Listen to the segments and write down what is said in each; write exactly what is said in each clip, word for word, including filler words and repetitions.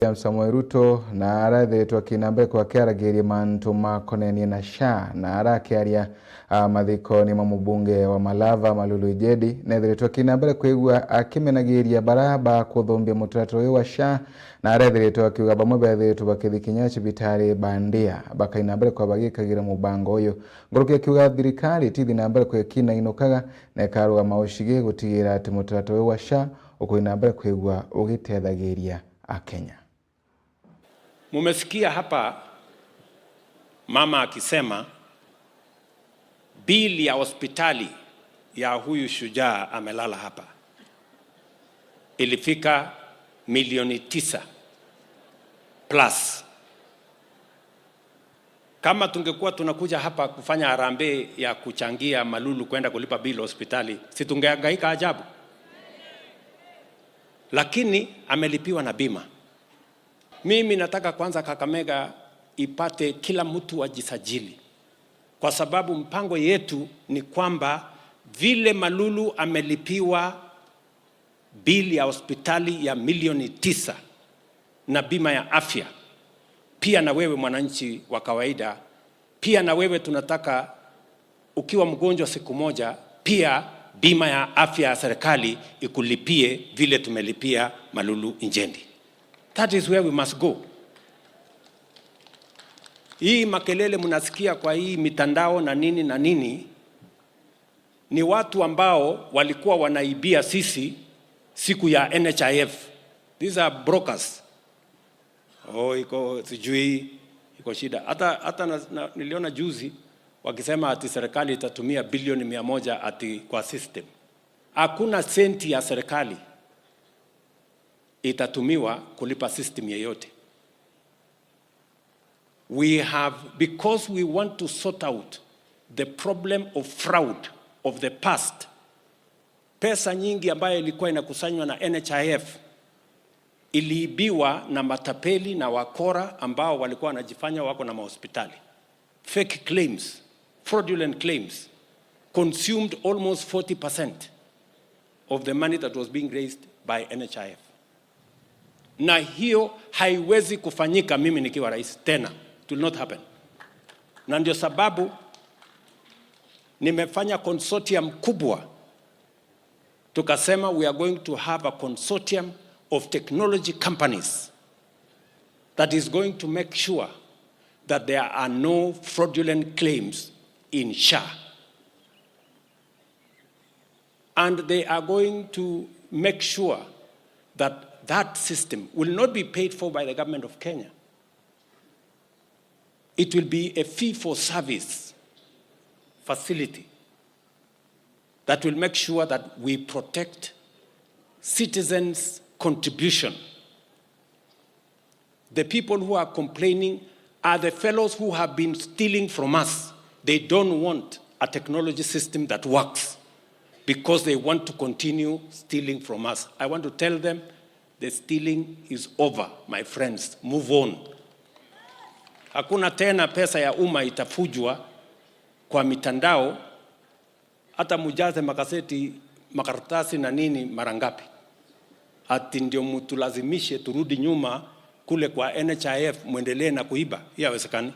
William Samoei Ruto na arethiritwe akina mbere kwa akiaragiria mantu makonenie na SHA, na arakiaria, ah, mathikoni ma mubunge wa Malava, Malulu Ijedi, nethiritwe akina mbere kwigua akimenagiria bara bakuthumbia mutaratara uyu wa SHA, na arethiritwe akiuga bamwe bethiritwe bakithi kinya cibitari bandia, bakaina mbere kwa bagikagira mubango uyu. Nguruki akiuga thirikari itithi na mbere kwikina inukaga na ikarugama ucigi gutigira ati mutaratara uyu wa SHA ukuina mbere kwigua ugitethagiria Akenya. Mumesikia hapa mama akisema bili ya hospitali ya huyu shujaa amelala hapa ilifika milioni tisa plus. Kama tungekuwa tunakuja hapa kufanya harambee ya kuchangia Malulu kwenda kulipa bill hospitali, si tungehangaika ajabu? Lakini amelipiwa na bima. Mimi nataka kwanza Kakamega ipate kila mtu ajisajili, kwa sababu mpango yetu ni kwamba vile Malulu amelipiwa bili ya hospitali ya milioni tisa na bima ya afya, pia na wewe mwananchi wa kawaida, pia na wewe tunataka ukiwa mgonjwa siku moja, pia bima ya afya ya serikali ikulipie vile tumelipia Malulu Injendi. That is where we must go. Hii makelele mnasikia kwa hii mitandao na nini na nini, ni watu ambao walikuwa wanaibia sisi siku ya N H I F. These are brokers. Oh, iko sijui, iko shida. Hata, hata na, na, niliona juzi wakisema ati serikali itatumia bilioni mia moja ati kwa system. Hakuna senti ya serikali itatumiwa kulipa system yeyote. We have, because we want to sort out the problem of fraud of the past. Pesa nyingi ambayo ilikuwa inakusanywa na N H I F iliibiwa na matapeli na wakora ambao walikuwa wanajifanya wako na mahospitali. Fake claims, fraudulent claims consumed almost forty percent of the money that was being raised by N H I F. Na hiyo haiwezi kufanyika mimi nikiwa rais tena. It will not happen. Na ndio sababu nimefanya consortium kubwa. Tukasema we are going to have a consortium of technology companies that is going to make sure that there are no fraudulent claims in SHA. And they are going to make sure that that system will not be paid for by the government of Kenya. It will be a fee for service facility that will make sure that we protect citizens' contribution. The people who are complaining are the fellows who have been stealing from us. They don't want a technology system that works because they want to continue stealing from us. I want to tell them the stealing is over, my friends. Move on. Hakuna tena pesa ya umma itafujwa kwa mitandao. Hata mujaze magazeti, makaratasi na nini mara ngapi? Ati ndio mutulazimishe turudi nyuma kule kwa N H I F mwendelee na kuiba? Hiyo haiwezekani.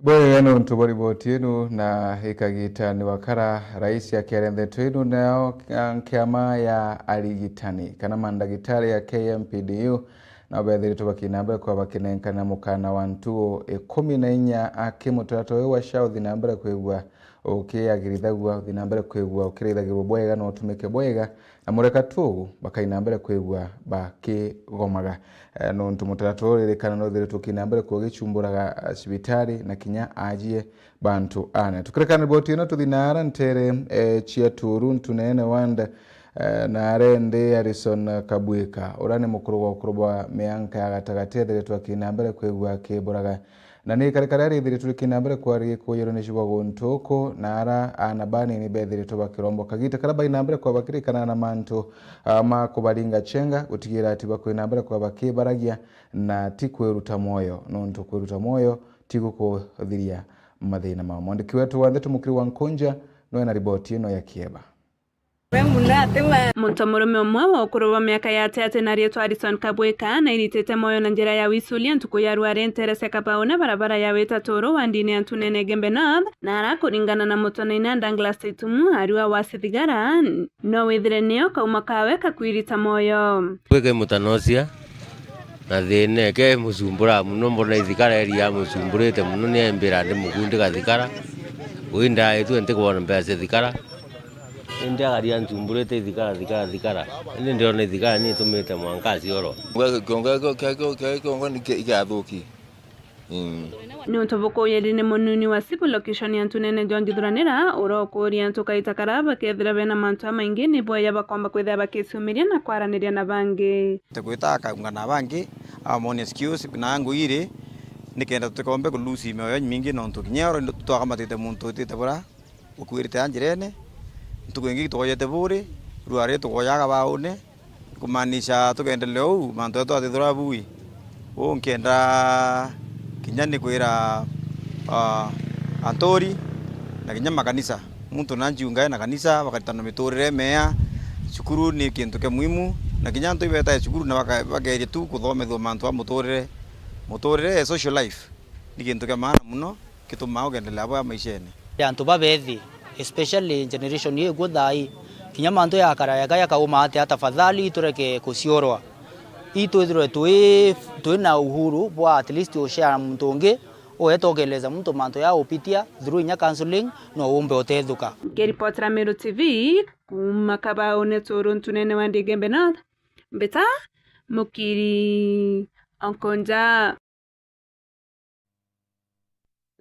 Bwega nontu bwa riboti inu na ikagita ni wakara rais akiaria ndeto inu nao nkiama ya arigitani kana mandagitari ya K M P D U nao bethiritwe bakina mbere kwa bakinenkana mukana wa ntugo ikumi na inya aki mutaratara uyu wa SHA uthi na mbere kwigua ukiagirithagua, uthi na mbere kwigua ukirithagirwa bwega na utumike bwega, na mureka tu ugu bakaina mbere kwigua bakigomaga. Eh, nontu mutaratara uririkana no thiritwe ukina mbere kwa ugichumburaga, eh, cibitari na kinya ajie bantu ane. Tukirikana riboti ino tuthi naara ntere, eh, cia Turu ntunene wanda, eh, na arende Harrison Kabwika, uria ni mukuru gwa ukuru bwa mianka ya gatagati ethiritwe akina mbere kwigua akiburaga. Na ni karikari arithiritwe rikina mbere kwari kuyirwo ni cibwa guntu uku, na ara ana banini bethiritwe bakirombo kagita kara baina mbere kwa bakirikana na mantu, ah, ma kubaringa chenga, gutigira ati bakwina mbere kwa bakibaragia na ti kwiruta mwoyo, nontu kwiruta mwoyo ti gukuthiria mathina mao. Mwandiki wetu wa ndeto Mukiri wa Nkunja noe na riboti ino ya kieba. Muntu murume umwe wa ukuru bwa miaka ya ati ati na riitwa Harrison Kabwika nairitite mwoyo na njira ya wisulia ntuku ya rwari ntere cia Kabaune, barabara ya wita Turu, wandine ya Ntunene Igembe North, na ara kuringana na mutonaine Douglas Itumu, ariwa wa Cithigara, no withire nio kauma kawe kakwirita mwoyo. Gwika mutanocia na thina eke mucumbura muno, mbona ithikara eri ya mucumburite muno, ni embira ndi mukundi gathikara. Ui ndaitwe ntikwona mbeca cia thikara. Indi agaria ncumburite ithikara, thikara, thikara. Indi ndiona ithikara ni itumite mwanka aciorwa. Kiongo kio, kio, kio, kio, kiongo ni ki-, ikiathuki. Mm. Niuntu bukuyiri ni munini wa Sibu location ya Ntunene John Githuranira, urokuria antu kaita kara bakethira bena mantu amaingi ni bwega bakomba kwithira bakiciumiria na kwaraniria na bangi. Tukwita akaungana na bangi, amoni excuse na ngwiri, nikenda tutikombe ku lose mioyo mingi nontu kinya oro twakamatite muntu utite bura. Ukuirite a njirene, ntuku ingi tukoyete buri, rua ri tukoyaga baune, kumaanisha tugendelea uu, mantu jetu atithira bui. Uu nkienda kinya ni kwira, ah, anturi na kinya makanisa, muntu na njiungae na kanisa bakaritanwa miturire mea. Cukuru ni kintu kia muhimu, na kinya antu ibetae cukuru na baka-, bakeeria tu kuthomethua mantu a muturire. Muturire, social life, ni kintu kia maana muno. Gitumaa ugendelea bwega maishene. Antu babethi, especially generation ii ikuo thaa ii, kinya mantu yakara yaka yakauma atia, tafadhali itureke kuciorwa. Itwithirwe twi, twi na uhuru bwa at least ushare na muntu ungi, ueta ukeleza muntu mantu ya upitia through inya counseling, no umbe utethuka. Nkiripotera Meru T V kuuma Kabaune Turu Ntunene wa Ndigembe North, mbita Mukiri Onkonja.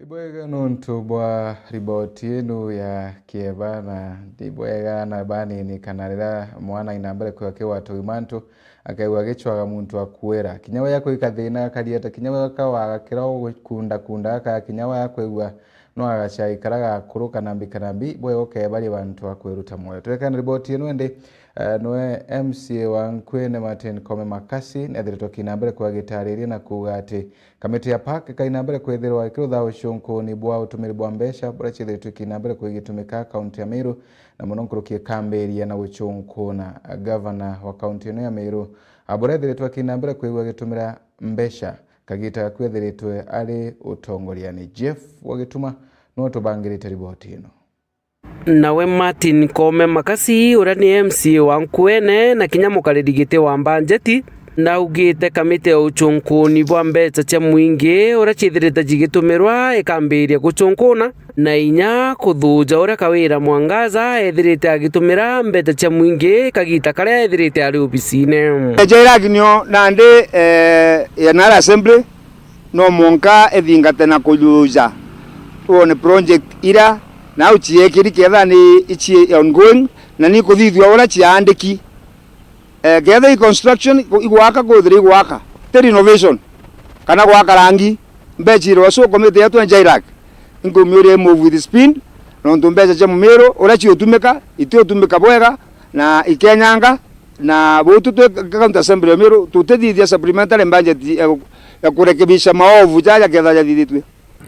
Ibwega nontu bwa riboti inu ya kieba, na ndibwega na banini kana riria mwana aina mbere kwigua kigwatagua mantu, akaigua agicwaga muntu akuera. Kinya we akwika thina akarieta, kinya we akawaga kira ugikunda kunda akaya, kinya we akwigua no agacai kara gakuru kana mbi kana mbi, bwega ukebaria bantu akwiruta mwoyo. Turekana riboti inu indi, eh, nwe M C A wa Nkwene Martin Kome Makasi nethiritwe kina mbere kwagitariria na kuuga ati Kamiti ya park ikaina mbere kwithirwa ikirutha ucunkuni bwa utumiri bwa mbeca buria ciithiritwe ikiina mbere kwigitumika kaunti ya Meru, na mono nkuruki ikambiria na gucunkuna. Gavana wa kaunti ino ya Meru, a, buria ethiritwe akiina mbere kwigua agitumira mbeca kagita gaku ethiritwe ari utongoriani. Jeff Wagituma niwe utubangirite riboti ino. Nawe Martin Koome Makasi, uria ni M C A wa Nkuene na kinya mukariri giti wa mbanjeti, naugite kamiti ya ucunkuni bwa mbeca cia mwingi uria ciithirite cigitumirwa ikambiria gucunkuna na inya kuthuja uria Kawira Mwangaza ethirite agitumira mbeca cia mwingi kagita karia ethirite ari obisine. Jairaki nio nandi, eh, ya Nara Assembly, no mwanka ithingate na kujuja wone project ira nau ciekiri, ketha ni ici ongoing na ni kuthithua uria ciaandiki. Eh, ketha i construction, igwaka, kwithira igwaka, ti renovation, kana gwaka rangi, mbeca iri wacu committee yetu ya Jairaki, inkumiuria i move with speed, nontu mbeca cia Mumiru uria ciutumika, itiutumika bwega, na ikenyanga, na butu twi county assembly ya Meru tutithithia supplementary budget ya, ya kurekebisha maovu jaja kethira jathithitue.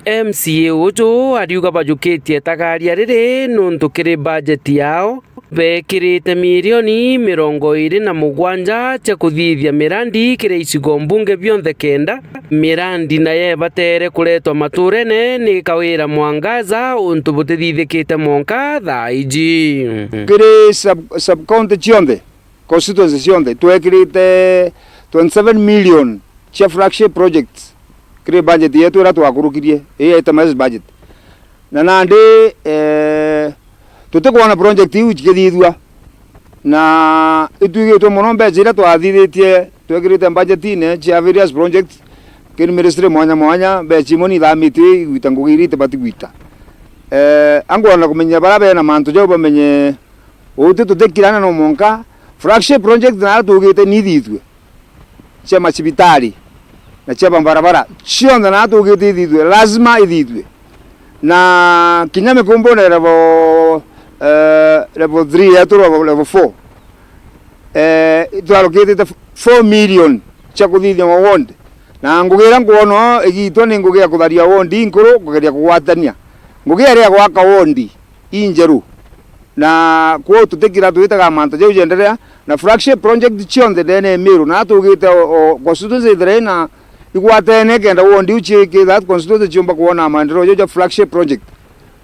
M C A uju ariuga bajukitie itagaria riri nontu kiri budget yao bekirite milioni mirongo iri na mugwanja cia kuthithia mirandi kiri icigo mbunge bionthe kenda. Mirandi nayo ibatere kuretwa maturene ni Kawira Mwangaza, untu butithithikite mwanka thaa iji. Kiri sub, sub county cionthe, constituency cionthe, twekirite twenty seven million cia flagship projects kiri budget yetu iria twakurukirie, ii itemized budget. Na nandi, eh, tutikwona project iu cikithithua. Na itwigitwe mono mbeca iria twathithitie twekirite budgetine cia various projects kiri ministry mwanya mwanya, mbeca imwe ni ithamitue igwita ngugi iria itibati gwita. Eh, angwona kumenya baria bena mantu jau bamenye uti tutikirana no mwanka flagship project naria tugite ni ithithue. Cia macibitari na cia mabarabara, cionthe na tugite ithithue, lazima ithithue. Na kinya mikumbune level, eh, level three yetu, level, level four, eh, twarukitite four million cia kuthithia ma ward. Na ngugi iria nkwona igitwa ni ngugi ya kutharia ward inkuru, kugeria kugwatania. Ngugi iria ya gwaka ward injeru, Na kwou tutikira twitaga mantu jau jenderea, na flagship project cionthe ndene ya Meru, na tugite o, o constituency ithire na igwatene kenda ward iu ciiki that constituency ciumba kwona maendeleo jau ja flagship project.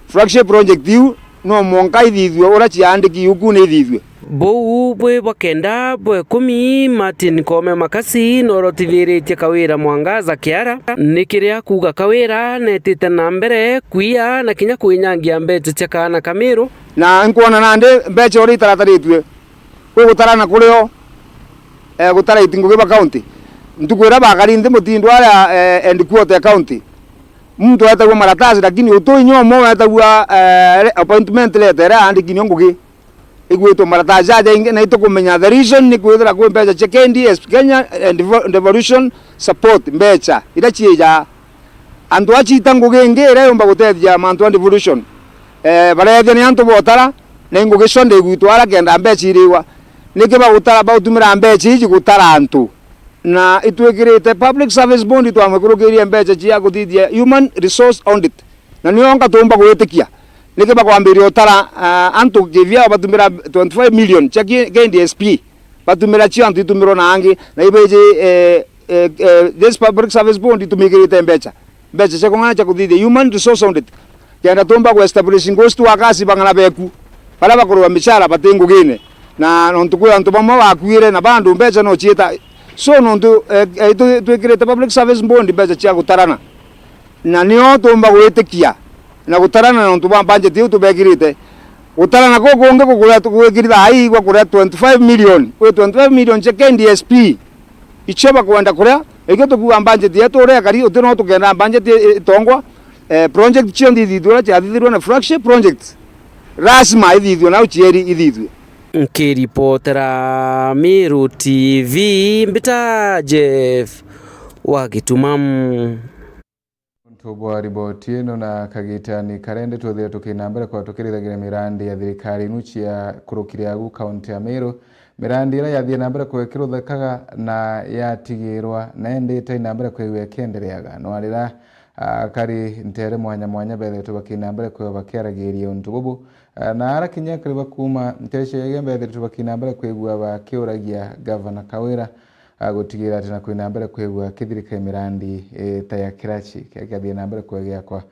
Flagship project iu no mwanka ithithue uria ciaandiki iu ku ni ithithue. Buu bwi bwa kenda bwa ikumi, Martin Koome Makasi norotithiritie Kawira Mwangaza kiara. Ni kiria kuuga Kawira netite na mbere kwiya na kinya kwinyangia mbeca cia kaana ka Meru. Na nkwona nandi mbeca uria itarataritue, kwi gutarana kurio, eh, gutara iti ngugi ba county. Ntuku iria bakari nthi mutindo aria, eh, headquarter ya county, muntu etagua maratasi, lakini utu inya umwe wetagua, eh, re-, appointment letter iria yaandiki nio ngugi. Igwitwe maratasi jaja ingi, na itukumenya the reason ni kwithira kwi mbeca cia K D S, Kenya, eh, Devo-, Devolution Support, mbeca iria ciija antu aciita ngugi ingi iria yumba gutethia mantu a devolution. Eh, bareethia ni antu botara, na ingugi cio ndigwitwa ara kenda mbeca iriwa. Niki bagutara, bagutumira mbeca iji gutara antu? Na itwikirite Public Service Board, twamwikurukirie mbeca cia kuthithia human resource audit, na nio onka tumba gwitikia. Niki bakwambiria utara, ah, antu kivyao batumira twenty-five million cia ki-, K D S P, batumira cio antu itumirwa na angi, na ibeji, eh, eh, eh, this Public Service Board itumikirite mbeca, mbeca cia kung'ana cia kuthithia human resource audit, kenda tumba ku establish ghost workers bang'ana beku, baria bakurwa micara bati ngugine, na nontu kwi antu bamwe bakuire na bandu mbeca no ciita. So nontu, eh, eh, tu-, twikirite Public Service Board mbeca cia gutarana, na nio tumba gwitikia na gutarana nontu bwa budget iu tubekirite. Gutarana kuu kungi kukuria gwikiri thaa ii gwa kuria twenty-five million, kwi twenty-five million cia K D S P. Icio bakwenda kuria, ikio tukuuga budget yetu uria ikari, uti no tukenda budget i-, itongwa, eh, project cionthe ithithue uria ciathithirwe na flagship project. Lazima ithithue, nau cieri ithithue. Nkiripotera Meru T V, mbita Jeff wa Gituma. Untu bwa riboti ino na kagitani karende twithire tukina mbere kwa tukirithagira mirandi ya thirikari inu cia kurukire agu kaunti ya Meru, mirandi iria yathie na mbere kwekiruthekaga na yatigirwa na indi itai na mbere kwigua ikiendereaga. No arira, ah, kari ntere mwanya mwanya bethiritwe bakina mbere kwigua bakiaragiria untu bubu. Ah, na ara kinya kari bakuma ntere cia Igembe bethiritwe bakina mbere kwigua bakiuragia Gavana Kawira, a, gutigira ati na kwina mbere kwigua kithirika mirandi, e, ta ya kirachi, kiria kiathie na mbere kwegiakwa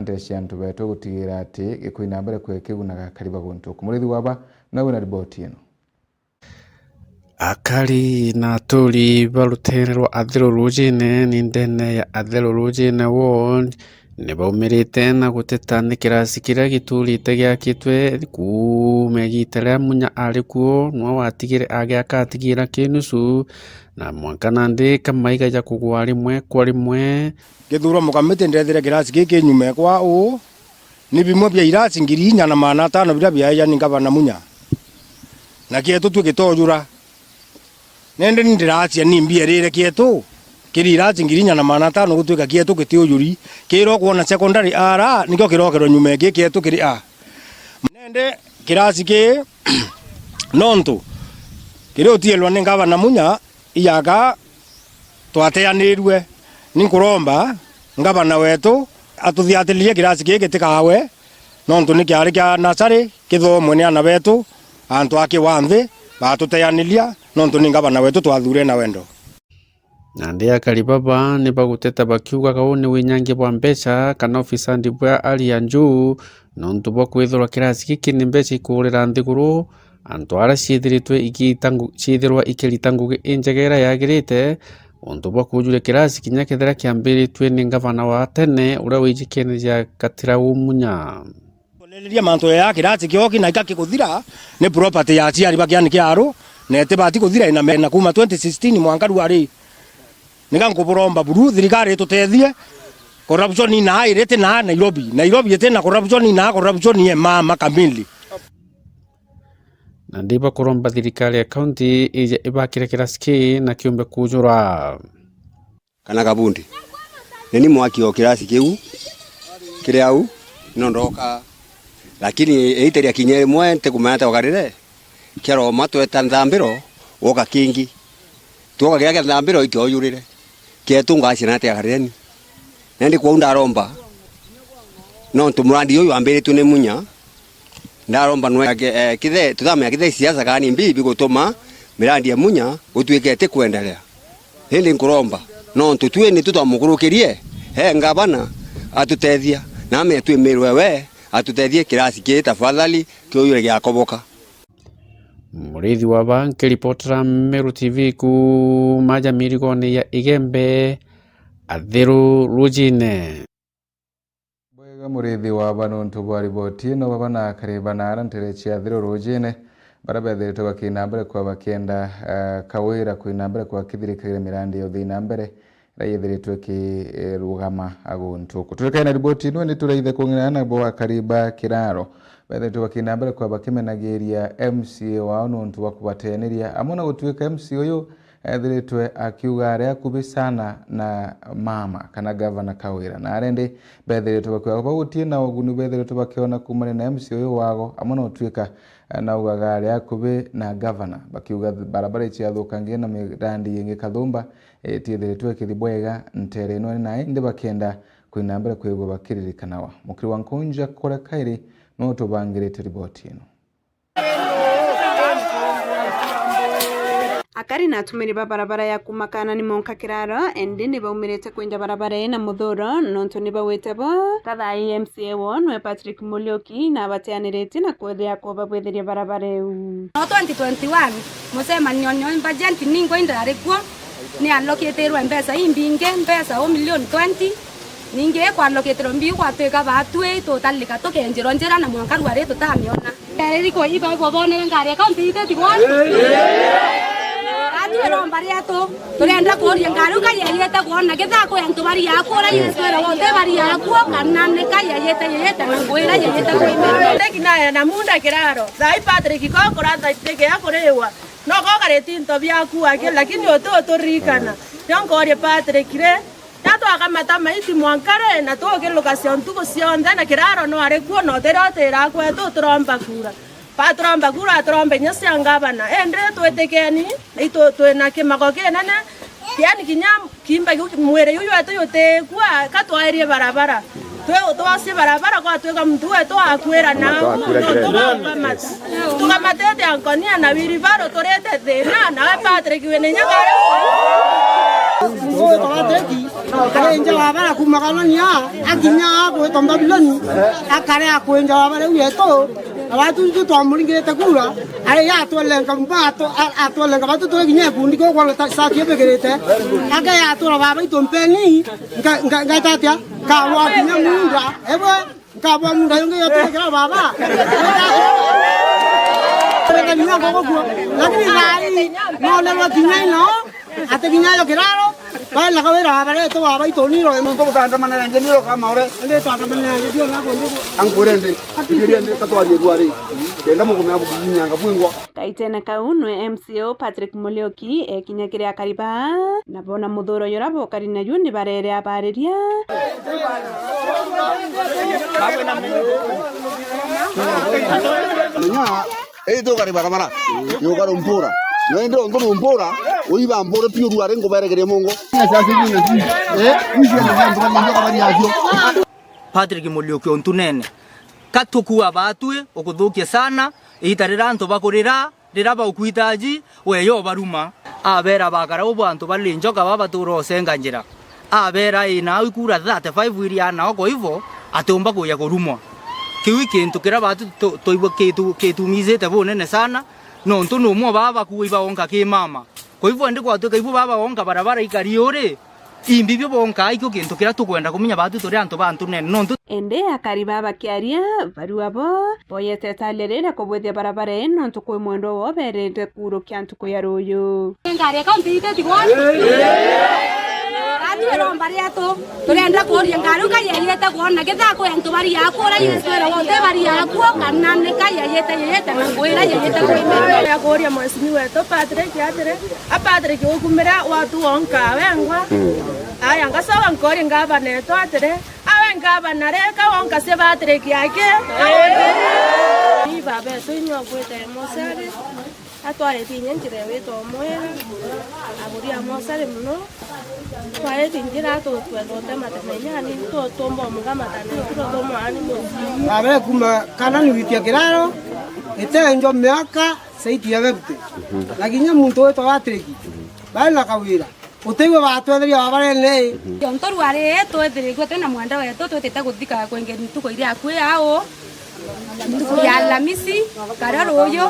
nte cia antu betu gutigira ati gikwina mbere kwe kigunaga akari ba guntu. Kumurithi waba na wina riboti ino. Akari na aturi ba rutere rwa Athero Rujine ni ndene ya Athero Rujine Ward, ni baumirite na guteta ni kirasi kiria giturite giakitwe kuuma igiita riria Munya ari kuo, nwe watigire agiaka atigira ki nusu, na mwanka nandi kamaiga ja kugwa rimwe kwa rimwe. Ngithurwa mukamiti ndethire kirasi giki nyuma ekwa uu, ni bimwe bia irasi ngiri inya na maana atano biria biaeja ni ngavana Munya, na kietu twi gitojura. Nende ni ndiracia ni mbierire kietu kiri irasi ngiri inya na maana atano gutwika kietu kitiujuri, kiro kwona secondary ara nikio kirokerwa nyuma iki kietu kiri a. Nende kirasi ki nontu kiri utielwa ni ngavana Munya iyaka twateanirue. Ni nkuromba ngavana wetu atuthiatiririe kirasi giki gitikawe, nontu ni kiari kia nasari kithomwe ni ana betu, antu a kiwa nthi batuteaniria, nontu ni ngavana wetu twathure na wendo. Nandi akari baba ni baguteta bakiugaga uu ni winyangia bwa mbeca kana ufisadi bwa hali ya juu, nontu bwa kwithirwa kirasi giki ni mbeca ikuurira nthiguru, antu aria ciithiritwe igiita ngu-, ciithirwa ikirita ngugi injega iria yagirite, untu bwa kujuria kirasi kinya kethira kiambiritue ni ngavana wa tene uria wijikene ja Gatirau Munya. Kulereria mantu ya kirasi kioki na ika kikuthira ni property ya aciari ba kiani kia aru, na itibati kuthira ina mena kuma twenty sixteen mwanka rua ri. Nika nkuburomba buru thirikari itutethie, corruption ina iriti na Nairobi. Nairobi iti na corruption, ina corruption ye mama kamili. Na ndiba kuromba thirikari ya kaunti ije ibakire kirasi ki na kiumbe kujura. Kana kabundi. Ni ni mwaki o kirasi kiu kiri au, no ndoka. Lakini iita ria kinya rimwe ntikumenya ta okarire, kia Roma tweta nthambiro, woka kingi. Twoka kiria kia nthambiro itiojurire. Kietu ngacia na ati akarire ni. Nendi kwou ndaromba. Nontu murandi uyu wambiritue ni Munya, Ndaromba nwe-, eh, kithe, tutamenya kithe siasa kana ni mbi bigutuma mirandi ya Munya gutuike iti kwendelea. Indi nkuromba, nontu tui nitu twamukurukirie, e ngavana atutethia, na ame twimirwe we atutethie kirasi kii tafadhali kiujure giakoboka. Murithi wa ba nkiripotera Meru T V kuuma ja mirigone ya Igembe, Athiru Rujine. Bwega murithi wa ba nontu bwa riboti ino, baba na akari bana ara ntere cia Athiru Rujine, bara bethiritwe bakina mbere kwa bakienda, eh, Kawira kwina mbere kwa kithirikagira mirandi ya uthii na mbere, iria yithiritwe ikirugama guntu uku. Turikae na riboti ino, ni turaithe kung'ina na bo akari ba Kiraro. Bethiritwe bakina mbere kwa bakimenagiria M C A wao nontu bwa kubateniria, amwe na gutuika M C A uyu ethiritwe akiuga ari akubi sana na mama kana Gavana Kawira. Na aria indi bethiritwe bakiuga bau guti na uguni bethiritwe bakiona kumania na M C A uyu wago, amwe na gutuika, eh, na ugaga ari akubi na gavana, bakiuga barabara iciathukangie na mirandi ingi kathumba, eh, itiithiritwe ikithi bwega ntere ino, na indi bakienda kwina mbere kwigua bakiririkanawa. Mukiri wa Nkunja kuria kairi no tubangirite riboti ino. Akari na atumiri ba barabara ya kuuma Kanani monka Kiraro, indi ni baumirite kwinja barabara ii na muthuro, nontu ni bauite bo ta thaa ii M C A woo nwe Patrick Muriuki na abateanirite na kwithia kubabwithiria barabara iu. No twenty twenty-one, mucemanio nyo budget ningwa indarari kuo, ni allocatirwe mbeca imbingi, mbeca o milioni twenty. Ningi kwallocatirwe mbi gwatuika baatwi tutalika tukenjirwa njira na mwanka ruari tutamiona. Eriko ibo ibobonere ngari ya kaunti ite tigwona. Atwi iromba rietu, turenda kuuria ngari uka yeyete gwona githaa kwi antu bari akura Yesu era wonte bari akuo kana ni ka yeyete yeyete na ngwira yeyete kwimera. Ndeki naye na munda Kiraro. Thai Patrick kokura thai tege ya kuriwa. No kokarite into biaku ake lakini uti uturirikana. Nio nkorie Patrick ri, na twakamata maiti mwanka ri, na tukilukacia ntuku cionthe, na Kiraro no ari kuo, na utiria utira kwetu, turomba kura. Ba turomba kura, turomba inya cia ngavana. Indi twitikeni, itu twina kimako kinene, yani kinya kiimba kiu, mwiri juu jwetu jutikua, ka twairie barabara. Twe-, twosie barabara gwatuika muntu wetu akwira nau, nontu bakamata. Tukamatete ankonia na wiribaro turite thina, nawe Patrick wina inya ngari. Patrick, arinja wabara kuuma Kanani, akinya agwitwa Babiloni, akare akwinja wabara riu yetu, na batu ithu twamuringirite kura, ari atwelenga mbato, a-, atwelenga batu turi kinya ikundi kuu kwona ta cati ibigirite, ake yatura baba itu mpeni, Nga-, nga-, ngaita atia? Nkabwa kinya munda. Ewe, nkabwa munda yonge yoterekera baba. Reka kinya ngoko kuo. Lakini thai, nonerwa kinya ino, ati kinya yo Kiraro, bae na kawira baba reto baba itoniro. Muntu gutandamana na ngeniro kama ore. Ndi tandamana na ngeniro na kundi. Ankure ndi. Ndi ndi katwarie ruari. Ndenda mukumya bukinyanga bwingwa. Kaitene kau nwe M C A o Patrick Muriuki ekinya kiri akari baa, na boona muthuro jura bokari naju ni bareere abaariria. Menya, ii tukari barabara, yuka rumpura. Nwe indi untu rumpura, uiba mpura piu ruari nguberekerie mungu. Patrick Muriuki untunene. Ka tukua baatwi, ukuthukia sana, iita rira antu bakurira, rira baukuitaji, we yo baruma. Abera bakara ubu antu bari njoka baba batura usenga njira. Abera ina au ikura thirty-five iria nao kwa hivyo, atiumba kuya kurumwa. Kiu i kintu kiria baatu tu-, twaigua kitu-, kitumizite bunene sana, nontu ni umwe baba bakua ibaonka ki mama. Kwa hivyo ndi gwatuika ibu baba onka barabara ikari uri, Imbi bio bonka, ikio kintu kiria tukwenda kumenya baatu turi antu ba ntunene, nontu. Indi akari baa bakiaria, barua bo, boyete italia riria kubwithia barabara ii, nontu kwi mwendwa woo berite kuurukia ntuku ya ruuju. Ngari ya kaunti ite tigwona. Atu iromba rietu, turenda kuuria ngari uka yeyete gwona githaa kwi antu bari akura, Yesu era wonte bari akuo, kana ni ka yeyete, yeyete na ngwira yeyete kwimera. Ya kuuria mheshimiwa wetu Patrick atiri, A Patrick, ukumira watu wonka wengwa. Mm. Aya, ngacoka nkoria ngavana etu atiri, awe ngavana reka wonka cia Patrick aki? Ni baba etu inywe ukwite mosari. Atwaretie inya njira ya wito umwe, aguri a mosari muno. Twaretie njira tu-, twenda utematema inya ani tu-, tumba umugamatana ituro tumwani mucii. Babe kuma kana ni witia kiraro, itenjo miaka saiti ya bebute. Na kinya muntu witwa Patrick, bari na kawira. Utiwe batwetheria babarene. Tontu rwari twethirigwe twina mwenda wetu, twitite guthika kwenge ntuku iria akui au. Ntuku ya Alamisi, kana ruuju,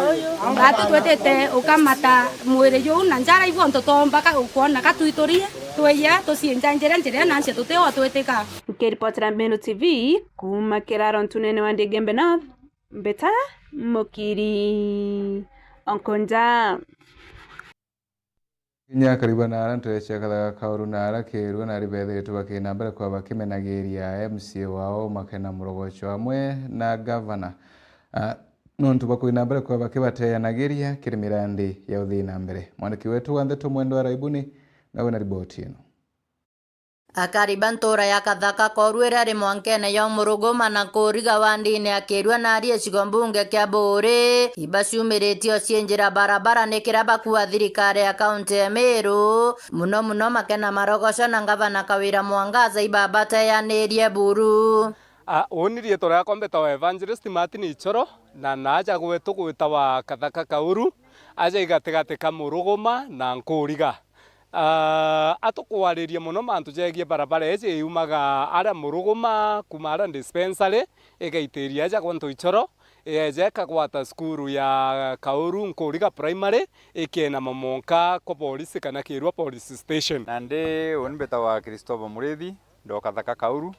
batu twitite ukamata mwiri juu na njara ibu ontu twomba ka-, kwona ka twiturie, twiya, tucienja njira, njira na nche tuti o twitika. Nkiripotera Meru T V, kuuma kiraro ntunene wa Ndigembe North, Mbita Mukiri Onkonja. Kinya kariba na ara ntere cia Kathaka Kauru na ara Kirua nari bethiritwe bakina mbere kwa bakimenagiria M C A wao Makena Murogocho amwe na gavana, ah, nontu bakwina mbere kwa bakibateanagiria kiri mirandi ya uthii na mbere. Mwandiki wetu wa ndeto Mwendwa Raibuni nawe na riboti ino. Akari ba ntuura ya Kathaka Koru iria iri mwankene ya Umuruguma na Nkuriga wandine ya Kirua nari gicigo mbunge kia Buuri, ibaciumiritie o ciinjira barabara ni kiria bakua thirikari ya kaunti ya Meru, muno muno Makena Marogoco na ngavana Kawira Mwangaza ibabateanirie buru. A, uni riitwa riakwa mbitawa Evangelist Martin Ichoro, na naaja gwetu gwitawa Kathaka Kauru, aja igatigati ka Muruguma na Nkuriga. Ah, atukwariria mono mantu jegie barabara iji yumaga aria Muruguma, kuma aria dispensary, igaitiria aja gwa Ntoichoro, yeeja ikagwata cukuru ya Kauru Nkuriga Primary, ikienama mwanka kwa polisi kana Kirua Police Station. Nandi uni mbitawa Christopher Murithi, ndoka Thaka Kauru,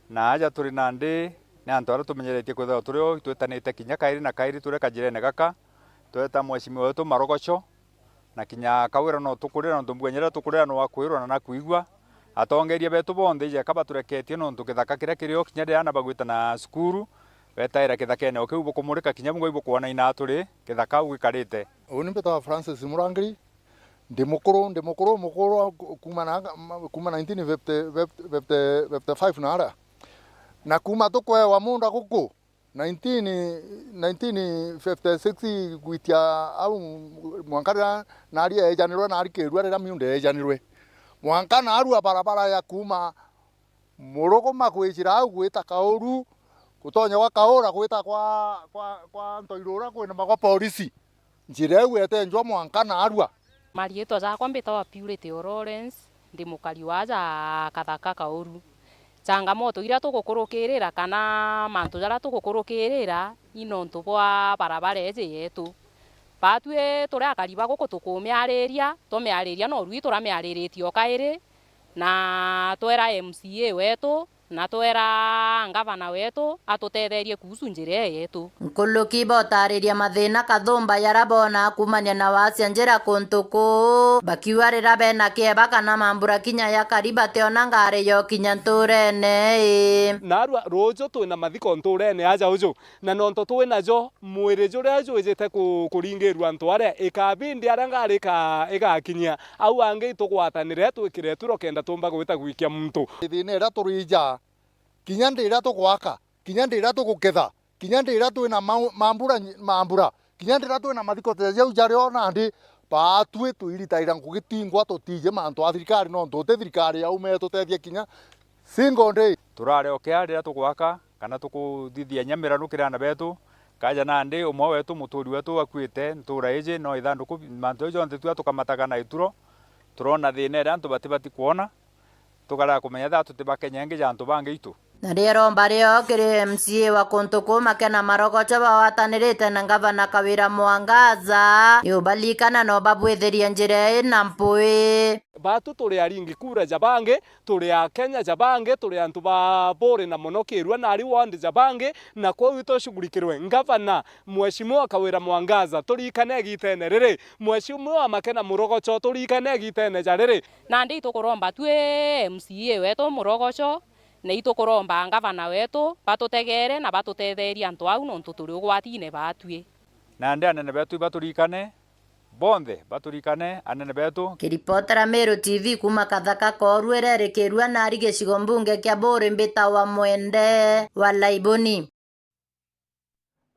na aja turi nandi ni antu aria tumenyeretie kwithirwa turi o, itwitanite kinya kairi na kairi turi kajirene gaka, tweta mheshimiwa wetu Marogoco, na kinya Kawira no tukurira, nontu mbuga inya riria tukurira no akwirwa na nakwigua. Atongeria betu bonthe ijeka batureketie, nontu githaka kiria kiri o kinya riria ana bagwita na cukuru, betaira kithakene o kiu bukumurika, kinya bungwa ibukwona ina turi githaka au gikarite. Uni mbitawa Francis Murangiri, ndi mukuru, ndi mukuru, mukuru wa ku-, kuma na, kuma nineteen fifty, fifty, fifty-five na ara. Na kuma tukwewa munda guku, nineteen, nineteen fifty-six gwitia au mwanka riria nari eejanirwe, nari Kirua riria miunda eejanirwe. Mwanka narua barabara ya kuma Muruguma gwijira au gwita Kauru, gutonya gwa Kaura gwita kwa, kwa, kwa Ntoirura kwinama gwa polisi. Njira iu etenjwa mwanka narua. Mariitwa jakwa mbitawa Purity o Lawrence, ndi mukari wa aja Kathaka Kauru. Changamoto iria tugukurukirira kana mantu jaria tugukurukirira i nontu bwa barabara iji yetu. Batwi turi akari ba guku tukumiariria, twamiariria norui turamiariritie o kairi, na twera M C A wetu, na twera ngavana wetu atutetherie kuhusu njira ii yetu. Nkuruki botariria mathina kathumba jaria boonaa kuumania na wasia njira kuntu kuu, bakiuga riria bena kieba kana mambura kinya jakari bationa ngari ya ukinya ntuurene ii. Naarua ruuju twina mathiko ntuurene aja uju, na nontu twinajo, mwiri juria jwijite ku-, kuringirua antu aria, ikabindi aria ngari ika-, igakinyia, au angi itugwatanire twikire turo kenda tumba gwita gwikia muntu. Thina iria turija, kinya ndi iria tugwaka, kinya ndi iria tuguketha, kinya ndi iria twina mau-, mambura, mambura, kinya ndi iria twina mathiko ta jau jari o nandi, baatwi twiritaira ngugi tingwa tutiji mantu a thirikari, nontu uti thirikari ya ume itutethia kinya single day. Turari o kia riria tugwaka, kana tukuthithia inya miranu kiri aana betu. Kaja nandi umwe wetu, muturi wetu akuite ntuura iji, no ithanduku, mantu jau jonthe twa tukamataga na ituro, turona thina iria antu batibati kwona, tukarega kumenya thaa tuti Bakenya ingi ja antu bangi itu. Na riromba rio kiri M C A wa kuntu kuu Makena Marogocho bagwatanirite na ngavana Kawira Mwangaza, ni ubalikana na ubabwithiria njira ii na mpui. Batu turi aringi kura ja bangi, turi Akenya ja bangi, turi antu ba Buuri na mono Kirua na ari ward ja bangi, na kwou itushughulikirwe. Ngavana, Mheshimiwa Kawira Mwangaza, turikane igitene riri. Mheshimiwa Makena Murogocho, turikane igitene ja riri. Nandi itukuromba twi M C A wetu Murogocho, na itukuromba ngavana wetu batutegeere na batutetheerie antu au, nontu turi ugwatine baatwi. Nandi anene betu ibaturikane, bonthe baturikane, anene betu. Kiripotera Meru T V kuuma Kathaka Koru iria iri Kirua na ari gicigo mbunge kia Buuri, mbitawa Mwende wa Laiboni.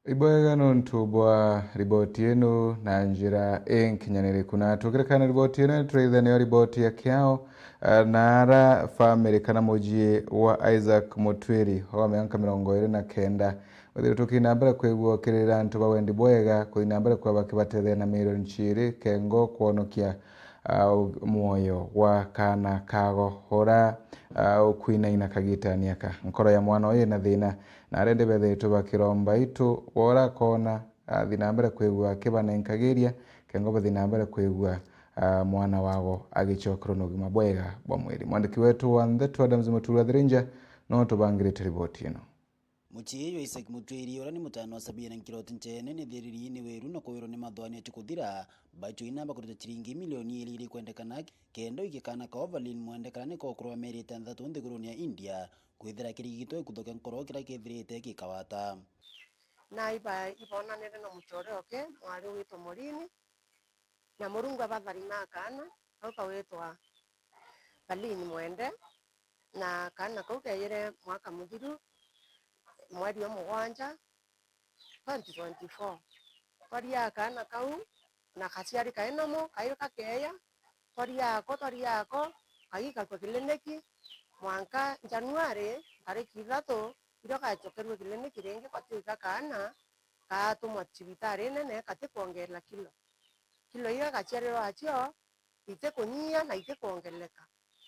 Ibwega nontu bwa riboti ino na njira inkinyaniriku. Na tukirekana na riboti ino, turaitha niyo riboti ya kiao, eh, na ara family kana mucii wa Isaac Mutwiri wa miaka mirongo iri na kenda. Wethire tukithi na mbere kwigua ukirira antu ba wendi bwega, kuthi na mbere kwa bakibatethia na milioni ciiri kengo kwonokia, ah, u-, mwoyo wa kaana kago ura, ah, ukwinaina kagitani aka. Nkoro ya mwana uyu ina thina, na aria ndi bethiritwe bakiromba itu, wora koona, ah, thi na mbere kwigua akibanenkagiria, kengo bathi na mbere kwigua, ah, mwana wago agicokerwa na ugima bwega bwa mwiri. Mwandiki wetu wa ntheto Adams Mutura Thirinja no tubangirite riboti ino. Mucii jwa Isaac Mutwiri, uria ni mutaana wa Sabina Nkiroti Nchene, ni thiriri ni wiru na kwirwa ni mathoani ati kuthira, baitwe inamba kuruta ciringi milioni iri iri kwendekana kenda uikie kaana ka Ovalin Mwende karia ni ka ukuru wa mieri itanthatu nthiguruni ya India, kwithira kirigitwe ikutho kia nkoro kiria kithirite gikawata. Na iba-, ibonanire na mucii uria uki, mwari witwa Morini, na Murungu abatharima kaana kau kawitwa Valin Mwende, na kaana kau keejire mwaka muthiru, mweri wa mugwanja, twenty twenty-four. Twaria kaana kau, na gaciari kai namo, kai gakeeja, twaria ako, twaria ako, kagikarua kiliniki, mwanka Januari, ntariki ithatu, irio gacokerue kiliniki ringi, gwatuika kaana, gatumwa cibitari inene, gatikwongerera kilo. Kilo iria gaciarirwa acio, itikunyia na itikwongerereka.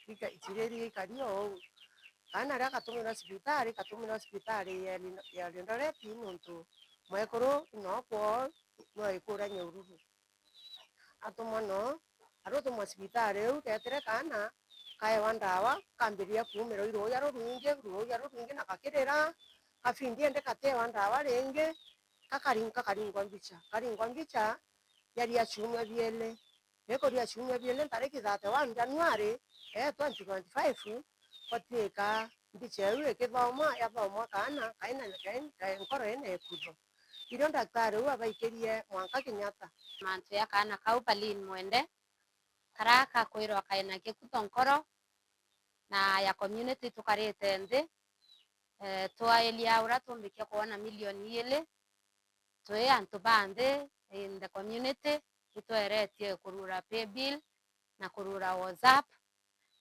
Ika-, ciriri ikari o uu. Kaana riria gatumirwa cibitari, gatumirwa cibitari ya Elin-, ya Eldoret, nontu mwekuru no kwoo no ikuria Nyahururu. Atumwa no, arutumwa cibitari iu, geetire kaana, kaewa ndawa, kambiria kuumirwa i ruuja rurwingi, ruuja rurwingi na gakirira, gabindi indi gateewa ndawa ringi, gakaring-, gakaringwa mbicha. Karingwa mbicha, yaria ciumia bieli. Gikuria ciumia bieli ntariki thirty-one January, eh, twenty twenty-five, gwatuika mbicha iu ikithomwa, yathomwa kaana, kaina, kain-, kai nkoro ina ikutho. Irio ndaktari uu abaikirie mwanka Kenyatta. Mantu ya kaana kau Valin Mwende, karia kakwirwa kaina gikutho nkoro, na ya community tukarite nthi, eh, twairia uria tumbikia kwona milioni ijiri, twi antu ba nthi in the community, itweretie kurura paybill na kurura WhatsApp,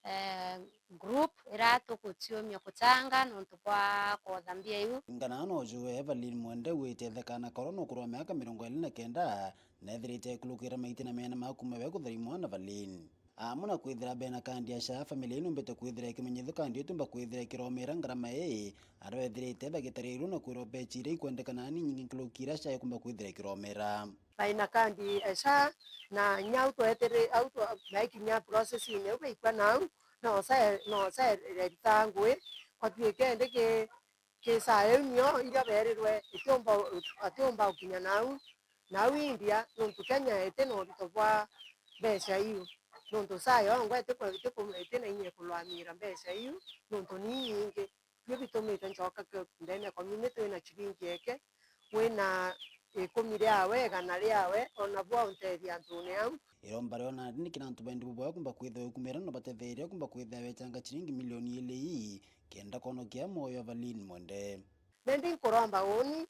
eh, group iria tuguciumia kuchanga nontu bwa kwotha mbia iu. Ringana na uju, Evelyn Mwende wite thekana korona ukuru wa miaka mirongo iri na kenda, na ethirite ekulukira maiti na meena ma kuma we kutharimwa na Valin. Amwe na kwithira bena kandi ya SHA, family ino imbite kwithira ikimenyithua kandi itumba kwithira ikiromera ngarama ii, aria ethirite bagitarirua na kwirwa mbecha iria ikwendekana ni nyingi nkuruki iria SHA ikumba kwithira ikiromera. Baina kandi ya SHA, na inya au twetere, au twa-, baikinya process-ini iu baikua nau, no SHA, no SHA irerita ngui, kwatuike indi ki, ki SHA iu nio iria berirwe itiumba, atiumba gukinya nau, nau India, nontu Kenya iti na urito bwa mbeca iu, nontu SHA yongwa itiku-, itiku-, iti na inya ikurwamira mbeca iu, nontu ni inyingi. Bio bitumite ncoka ki-, ndene ya community wina ciringi eke, wina ikumi riawe, igana riawe, ona bwa untethia antune au. Iromba riona niki na antu bendi buboya kumba kwithirwa ikumira na batetheria kumba kwithirwa bechanga ciringi milioni ijiri ii, kenda konokia moyo Evelyn Mwende. Nendi nkuromba uni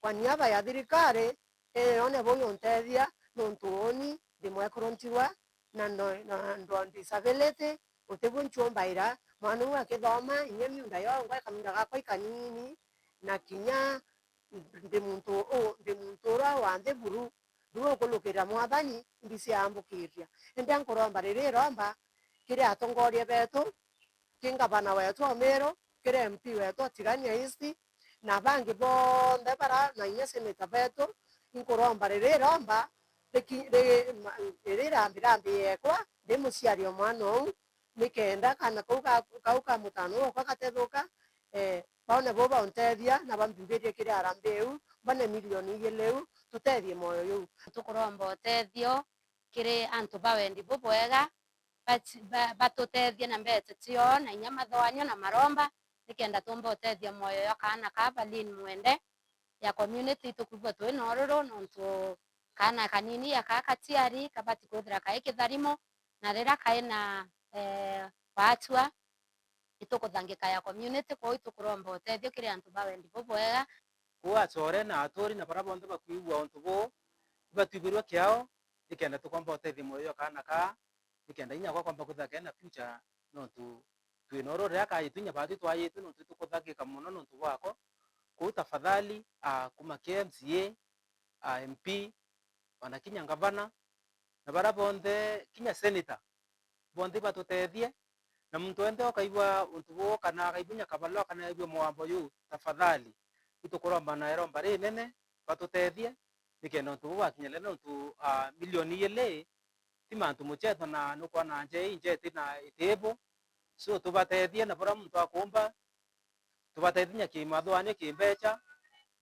kwa niaba ya thirikari, ii yone buu yuntethia, nontu uni ndi mwekuru ntigwa, na ndo, na ndo disability, utibu nchumbaira. Mwana uu akithoma, inya miunda yongwa, kamunda gakwa ikanini, na kinya ndi muntu u-, ndi muntu uria wa nthi buru, buru ukulukirira Mwathani, mbisi aambukiria. Indi nkuromba riri iromba kiri atongoria betu, ki ngavana wetu o Meru, kiri M P wetu o Tigania East, na bangi bonthe bara, na inya senator betu, inkuromba riri iromba, riki-, ri-, ma-, riri rambirambi yekwa, ndi muciari o mwana uu, nikenda kana kau ga-, kau ka mutano gwakwa gatethuka, eh, baone bo bauntethia na bambimbirie kiri harambee iu, mbone milioni igiri iu, tutethie moyo juu. Tukuromba utethio kiri antu ba wendi bubwega, baci-, ba-, batutethie na mbeca ciao, na inya mathoanio na maromba, nikenda tumba utethia moyo jwa kaana ka Evelyn Mwende, ya community itukwigua twi na ururu, nontu kaana kanini ya kaa kaciari kabati kwithira kai kitharimo, na riria kai na, eh, baachua, itukuthangika ya community, kwou itukuromba utethio kiri antu ba wendi bubwega. Kuu acore na aturi na baria bonthe bakwigua untu buu, ibatwibirue kiao, nikenda tukomba utethia mwoyo jwa kaana kaa, nikenda inya gwakomba kwithira kena future, nontu twina uru riria akajitwinya baatwi twajitwe nontu itukuthagika mono nontu bwako. Kuu tafadhali, ah, kuma ki M C A, ah, M P, ona kinya ngavana, na baria bonthe, kinya senator, bonthe ibatutethie, na muntu wenthe ukaigua untu buu, kana akaigua inya kabarua, kana aigua mwambo juu, tafadhali, itukuromba na iromba rinene, batutethie, nikenda untu buu bwakinya riria, nontu, ah, milioni ijiri ti mantu mucheto, na nukwona nja ii nja iti na itibu. So, tubatethie na buria muntu akumba, tubatethie kimathuganio, kimbecha,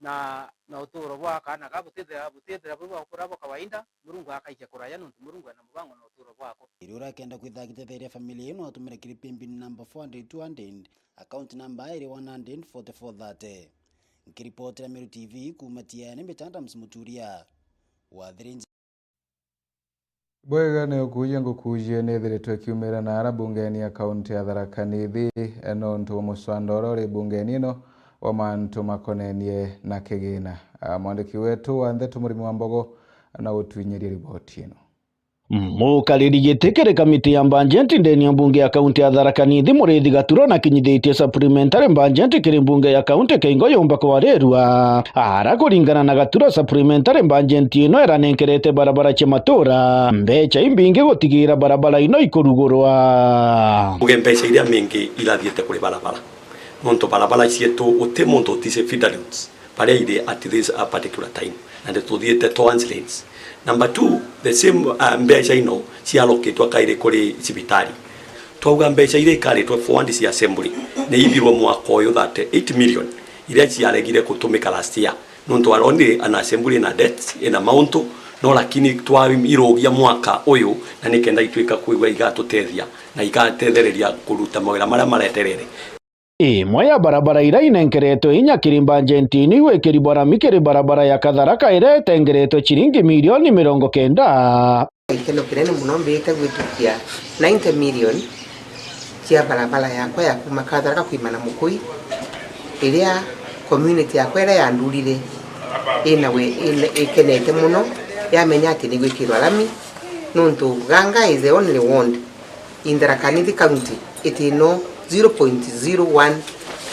na, na uturo bwa kaana ka butithira, butithira bwi bwa kura bwa kawaida, Murungu akaikia kuraya, nontu Murungu ena mubango na uturo bwako. Iri urakenda kwitha agitetheria familia ino, atumire kiri pin bin number four hundred two hundred, account number iri one hundred forty-four thirty. Nkiripotera Meru T V kuuma Tiaene, mbita Adams Muturia wa Thirinji. Bwega ni ukuuja ngukuujie nithiritwe kiumira naara bungeni ya kaunti ya Tharaka Nithi, nontu bwa muswanda uria uri bungeni ino wa mantu makonenie na kigina. Ah, mwandiki wetu wa ndeto Murimi wa Mbogo na gutwinyiria riboti ino. Mukariri giti kiri kamiti ya mbanjeti ndeni ya mbunge ya kaunti ya Tharaka Nithi, Muriithi Gaturo, nakinyithitie supplementary budget kiri mbunge ya kaunti kiingo yumba kwarirua. Ara kuringana na Gaturo, supplementary budget ino iranenkerete barabara cia matura mbecha imbingi gutigira barabara ino ikurugurwa. Uge mbeca iria mingi irathiite kuri barabara, nontu barabara cietu uti muntu utise feeder roads baria iri at this, uh, particular time, na nituthiite towards lanes. Number two, the same, uh, mbeca ino ciarokitwe kairi kuri cibitari. Twauga mbeca iria ikaritwe forward cia assembly ni ithirwe mwaka uyu thirty-eight million iria ciaregire kutumika last year, nontu already an assembly ina debts, ina mauntu, no lakini twairogia mwaka uyu, na nikenda itwika kwigua igatutethia na igatethereria kuruta mawira maria mareterere. Imwe ya barabara iria inenkeretwe inya kiri mbanjeti ino igwikiribwa rami kiri barabara ya Katharaka iria itengeretwe ciringi milioni mirongo kenda. Gikeno kinene mono mbite gwitukia ninety million cia barabara yakwa ya kuuma Katharaka kwimana Mukui, iria community yakwa iria yandurire ina we-, ina, ikenete mono yamenya ati nigwikirwa rami, nontu Ganga is the only ward in Tharaka Nithi County iti no zero point zero one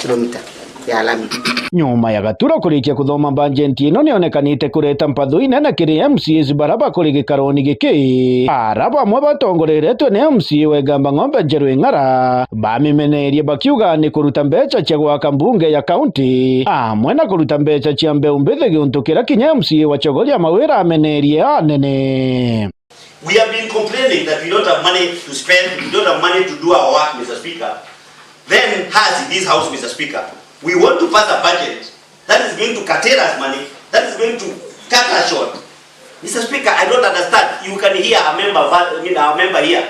kilometer ya lami. Nyuma ya Gaturo kurikia kuthoma mbanjeti ino, nionekanite kureta mpathu inene kiri M C As bara bakuri gikaroni giki. Ara bamwe batongoreretwe ni M C A wa Igamba Ng'ombe Njeru Ing'ara, bamimenerie bakiuga ni kuruta mbecha cia gwaka mbunge ya kaunti, amwe na kuruta mbecha cia mbeu mbithi, giuntu kiria kinya M C A wa Chogoria Mawira amenerie anene. We have been complaining that we don't have money to spend, we don't have money to do our work, Mister Speaker. Then, us in this house, Mister Speaker, we want to pass a budget that is going to curtail us money, that is going to cut us short. Mister Speaker, I don't understand. You can hear a member of, I mean, our member here.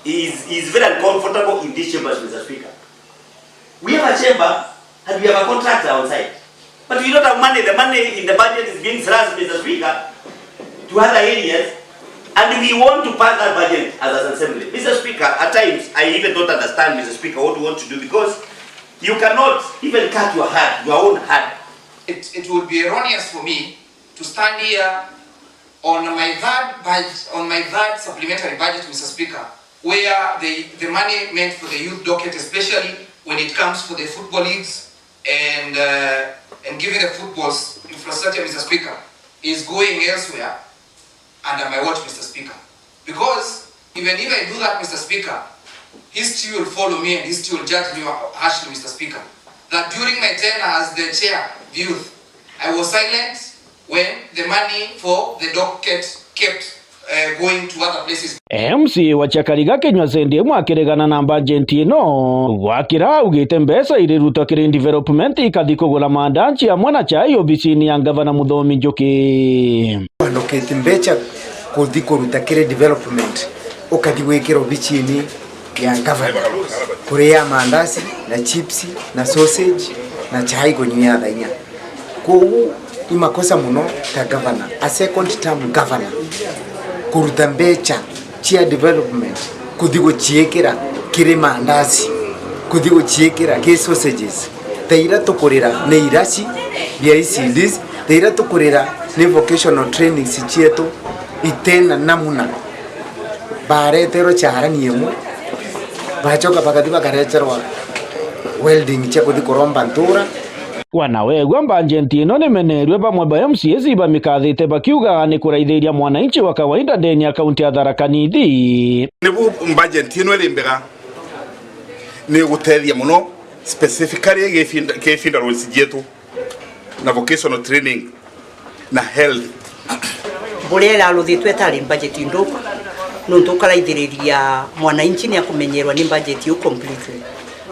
He is, he is very uncomfortable in this chamber, Mister Speaker. We have a chamber and we have a contractor on site. But we don't have money. The money in the budget is being slashed, Mister Speaker, to other areas. And we want to pass that budget as an assembly. Mister Speaker, at times, I even don't understand, Mister Speaker, what we want to do, because you cannot even cut your hand, your own hand. It, it would be erroneous for me to stand here on my third budget, on my third supplementary budget, Mister Speaker, where the, the money meant for the youth docket, especially when it comes for the football leagues and, uh, and giving the footballs infrastructure, Mister Speaker, is going elsewhere under my watch, Mister Speaker. Because even if I do that, Mister Speaker, history will follow me and history will judge me harshly, Mister Speaker, that during my tenure as the chair of youth, I was silent when the money for the docket kept, uh, going to other places. M C A wa Chakariga Kinyua Sendi imwe akiregana na mbanjeti ino, gwakira augite mbeca irirutwa kiri development ikathi kugura mandanchi amwe na chai obicini ya ngavana Muthomi Njuki. Allocate mbeca kuthi kuruta kiri development, ukathi gwikira obicini ya ngavana, kuria mandazi na chips na sausage na chai kunyua thaa inya. Koguo ni makosa mono ta governor, a second term governor, kuruta mbeca cia development kuthi guciikira kiri mandazi, kuthi guciikira kiri sausages, ta iria tukurira ni iraci. Bia I C Ds, riria tukurira ni vocational trainings cietu itena namuna. Bareterwe charani imwe, bachoka bakathi bakareterwa welding cia kuthi kuromba ntura. Wana wegua mbajeti ino nimenerue, bamwe ba M C As bamikathite bakiuga ni kuraithiria mwananchi wa kawaida ndeni ya kaunti ya Tharaka Nithi. Nibu mbajeti ino iri mbega, ni gutethia muno specifically gifinda, gifinda roles cietu na vocational training na health. Buria iraruthitwe itari budget nthuku, nontu ukaraithiriria mwananchi ni akumenyerwa ni budget iu completely.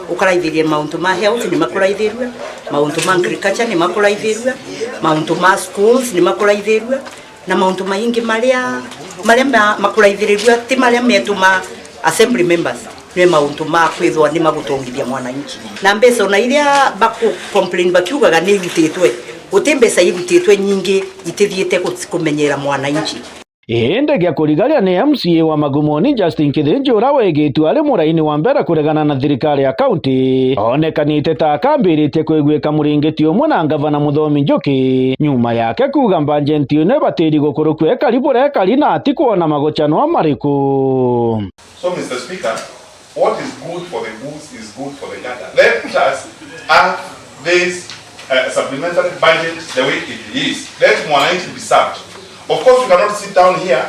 Ukaraithiriria mauntu ma health ni makuraithirua, mauntu ma agriculture ni makuraithirua, mauntu ma schools ni makuraithirua, na mauntu maingi maria, maria ma-, makuraithirirua ti maria metu ma assembly members. Ni mauntu ma kwithwa ni magutongithia mwananchi. Na mbeca ona iria baku complain bakiugaga ni irutitwe, guti mbeca irutitwe nyingi itithiite ku-, kumenyera mwananchi. Indi gia kurigaria ni M C A wa Magumoni Justin Kithinji, uria wegitue ari muraini wa mbere kuregana na thirikari ya kaunti, onekanite ta akambiritie kwiguika muringiti umwe na ngavana Muthomi Njuki, nyuma yake kuuga mbajeti ino ibatiri gukurukua ikari buria ikari na atikwona magucanwa mariku. So, Mister Speaker, what is good for the goose is good for the gander. Let us have this uh, supplementary budget the way it is. Let mwananchi be served. Of course, we cannot sit down here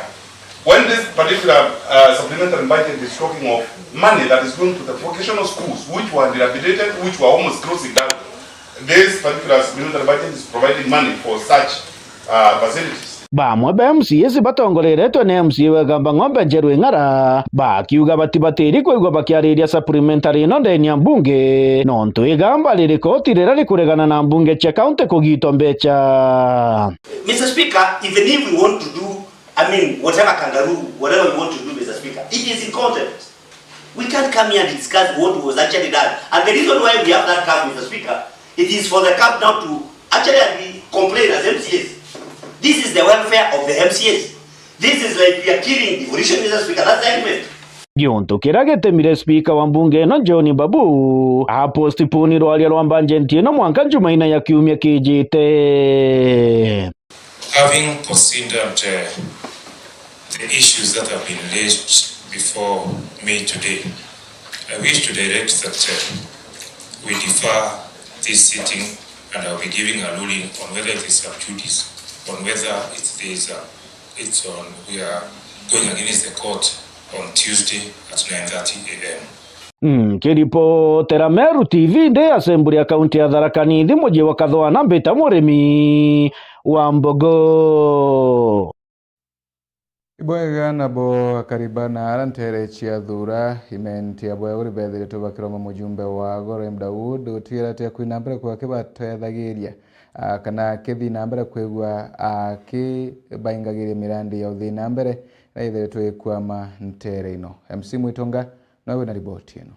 when this particular uh, supplementary budget is talking of money that is going to the vocational schools, which were dilapidated, which were almost closing down. This particular supplementary budget is providing money for such uh, facilities. Bamwe ba M C As batongoreretwe ni M C A wa Igamba Ng'ombe Njeru Ing'ara bakiuga batibatiri kwigua bakiariria supplementary ino ndeni ya mbunge, nontu Igamba riri koti riria rikuregana na mbunge cia kaunti kugitwa mbecha. Mister Speaker, even if we want to do, I mean, whatever kangaroo, whatever we want to do, Mister Speaker, it is in contempt. We can't come here and discuss what was actually done. And the reason why we have that cup, Mister Speaker, it is for the cup now to actually be complain as M C As. This is the welfare of the M C As. This is like we are killing devolution, Mister Speaker. That's the argument. Giuntu kiria gitemire spika wa mbunge ino John Babu a postpone rwaria rwa mbajeti ino mwanka Jumaine ya kiumia kijite. Having considered uh, the issues that have been raised before me today, I wish to direct that uh, we defer this sitting and I'll be giving a ruling on whether it is sub judice, on whether it is, uh, it's on, we are going against the court on Tuesday at nine thirty a m. Nkiripotera Meru T V ndi Assembly ya kaunti ya Tharaka Nithi, muji wa Kathwana, mbita Murimi wa Mbogo. Ibwega nabo akariba na ara ntere cia thura, imenti abwe uri bethiritwe bakiromba mujumbe wa Gorem Daud utigira atia kwina mbere kwa kibatethagiria, ah, kana kithi na mbere kwigua akibaingagiria mirandi ya uthi na mbere na ithiritwe ikwama ntere ino. M C Mwitonga nowe na riboti ino.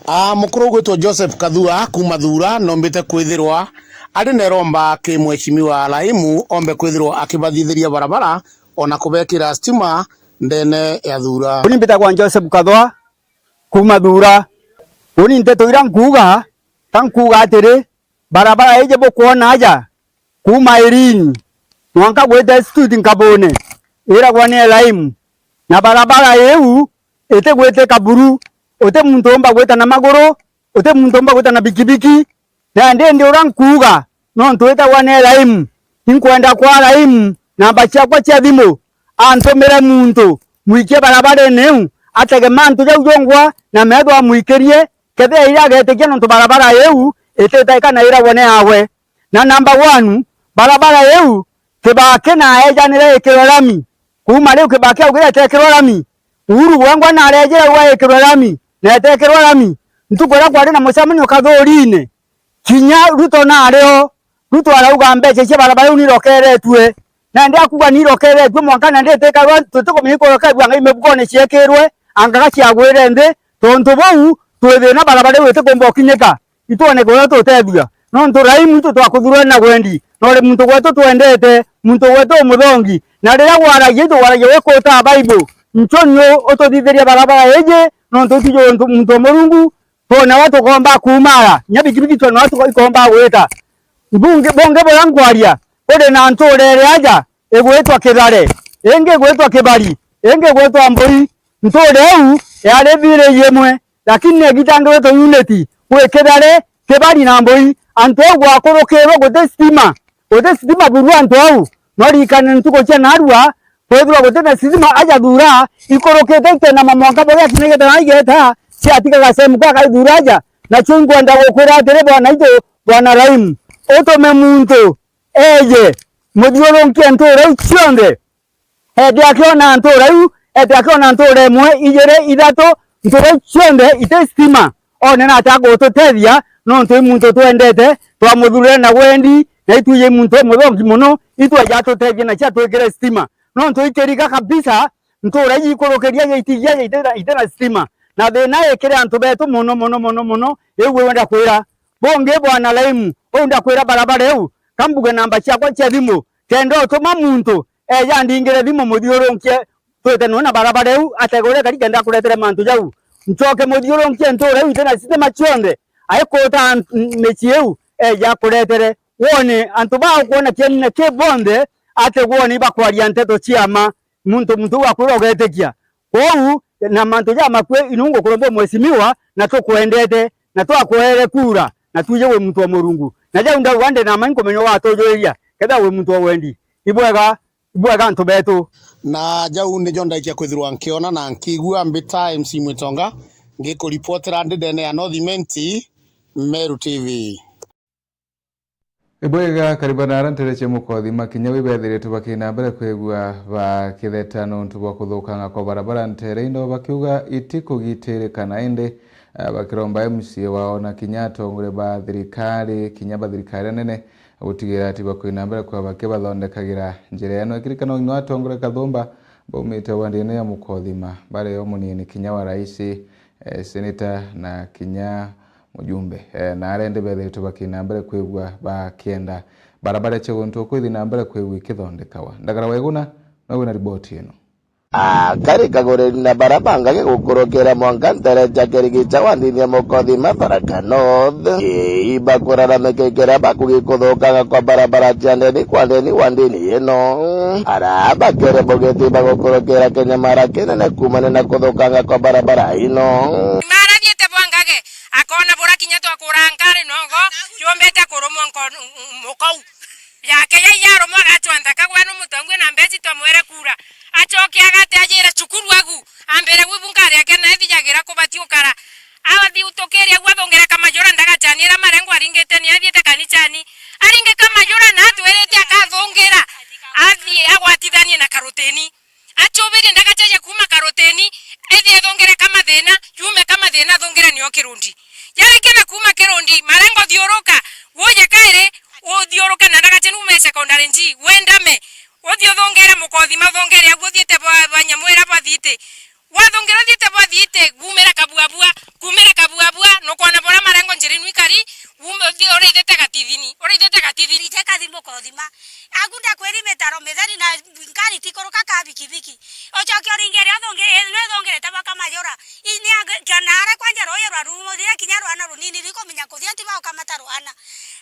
Ah, mukuru ugwitwo Joseph Kathua kuuma Thuura nombite kwithirwa ari neromba ki mheshimiwa Laimu ombe kwithirwa akibathithiria barabara ona kubekira stima ndene ya Thuura. Uni mbitagwa Joseph Kathua kuuma Thuura. Uni nteto iria nkuuga, ta nkuuga atiri, barabara iji bukwona aja, kuuma Irini mwanka gwita Institute Nkabune, iragwa ni Elaimu, na barabara iu itigwitika buru, uti muntu umba gwita na maguru, uti muntu umba gwita na bikibiki. Na indi ndi uria nkuuga, nontu witagwa ni Elaimu, inkwenda kwa Elaimu namba ciakwa cia thimu, antumire muntu mwikie barabarene iu, atege mantu jau jongwa na meethwa amwikirie, kethira iria agetikia nontu barabara iu ititaika na iragwa ni yawe. Na namba one, barabara iu Kibaki na ejanire ikirwe rami. Kuuma riu Kibaki augire etekirwe rami, Uhuru wengwa na arejire gwa ikirwe rami na etekirwe rami. Ntuku iria kwari na mucemanio Kathurine, kinya Ruto nario, Ruto arauga mbeca cia barabara iu nirokeretue. Na ndi akuga nirokeretue mwanka na ndi itikarwa tutikumenya ikurokethua anga imebukone ciekirwe, anga ga ciagwire nthi. Tontu buu, twi thina barabara iu itikumba ukinyika. Itwone kuria tutethua. Nontu Raimu itu twakuthurwa na gwendi, na uri muntu gwetu twendete, muntu gwetu umuthongi. Na riria gwaragia, itu gwaragia wikuta Bible. Ncho nio ututhithiria barabara iji, nontu itiju untu muntu wa Murungu, twone wa tukomba kuumara. Nya bikibiki twone wa tuko-, ikomba gwita. Bungi, bungi buria nkwaria, kuri na ntuura iri aja igwitwa Kithare, ingi igwitwa Kibari, ingi igwitwa Mbui. Ntuura iu yaari village imwe, lakini ni igitangirwe tu unit, kwi Kithare, Kibari na Mbui. Antu au gwakurukirwe guti stima, guti stima buru antu au. No ririkane ntuku cia naarua, kwithirwa guti na stima aja thuura, ikurukite itena mamwanka buria akinyagite na igeta, ciatiga gasemu ka gaithuura aja. Nacio inkwenda gukwira atiri, bwana itu, bwana Raimu, utume muntu eeje muthiurunkie ntuura iu cionthe, eete akiona ntuura iu, eete akiona ntuura imwe, ijiri, ithatu, ntuura iu cionthe iti stima. One na ati agututethia, nontu i muntu twendete, twamuthuurire na wendi, na itwiji muntu umuthongi mono, itweja atutethie na ciatwikire stima. Nontu ikiriga kabisa, ntuura iji ikurukiria ja itigia ja iti na, iti na stima. Na thiina ii kiri antu betu mono, mono, mono, mono, iu wenda kwira. Bungi bwana Laimu, uu ndakwira barabara iu, ka mbuge namba ciakwa cia thimu, kenda utuma muntu eeja andingire thimu muthiurunkie twite nwe na barabara iu, ategure kari kenda akuretere mantu jau. Ncoke muthiurunkie ntuura iu iti na sitima cionthe, aikuta an-, micii iu, eeja akuretere. Wone antu baa ukwona kienine ki bonthe, ati wone ibakwaria nteto cia mma, muntu, muntu uu akwira ugetikia. Kwou, na mantu jamakui, inu ngukuromba mheshimiwa, na tukwendete, na twakuere kura, na twiji wi muntu wa Murungu. Na jau ndauga ndi na mma inkumenya ugatujuiria, kethira wi muntu wa wendi. Ibwega, ibwega antu betu. Na jau nijo ndaikia kwithirwa nkiona na nkigua mbita M C Mwitonga, ngikuripotera ndi ndene ya North Imenti, Meru T V. Ibwega, kariba na ara ntere cia Mukothima, kinya wi bethiritwe bakina mbere kwigua bakitheta nontu bwa kuthukanga kwa barabara ntere ino, bakiuga itikugitirika, na indi, eh, bakiromba M C A wao na kinya atongoria ba thirikari, kinya ba thirikari nene, gutigira ati bakwina mbere kwa bakibathondekagira njira ino. Ikirikana ino atongoria kathumba baumite wandine ya Mukothima, bari o munini kinya wa raisi, eh, seneta na kinya mujumbe, eh, na aria indi bethiritwe bakina mbere kwigua bakienda barabara cia guntu kwithi na mbere kwigua ikithondekawa. Ndagara Weguna, nawe na riboti ino. Akari Kagureni na bara bangage gukurukira mwanka ntere cia Kirigicha wa ndini ya Mukothima Tharaka North, ibakuraramikikira bakugi kuthukanga kwa barabara cia ndeni kwa ndeni wa ndini ino. Ara bakere bugiti bagukurukira kinyamara kinene kumania na kuthukanga kwa barabara ino. Mara thiite bwangage, akona bura kinya twakura nkari nogo, yumbite kurumwa nko-, mukou. Yake yai yarumwa agacwa nthaka gwe nu mutongu na mbechi twamwere kura. Acoke agate ajire cukuru agu, ambire gwibu nkari yake na ithijagira kubati ukara. Athi utukiri agu athungire kamajura ndagachani ira marengo aringite ni athiite kanichani. Aringe kamajura na atwirite akathungira. Athi agwatithanie na karutini. Achubirie ndagacheje kuuma karutini, ethi ethungire kamathina, yume kamathina athungire nio kirundi. Yarikana kuuma kirundi, marengo thiuruka, wuje kairi, uthiuruke na ndagacheni ume secondary nji, wendame, uthi uthungire Mukothima, uthungire agu uthiite bwa, bwa Nyamwira bwa Thiiti. Wathungire uthiite bwa Thiiti, gumira Kabuabua, kumira Kabuabua, nukwona bura marengo njira inu ikari, wume uthi-, urithite Gatithini, urithite Gatithini. Ite kathi Mukothima. Agu ndakwiri mitaro mitheri na ngari tikuruka ka bikibiki. Ucoke uringe iria uthungi-, ithungirite bwa Kamayura. Ini angi-, kiona aria kwanja ruuji rwa Rumu, thire kinya rwana runini, rikumenya kuthia ti baukamata rwana.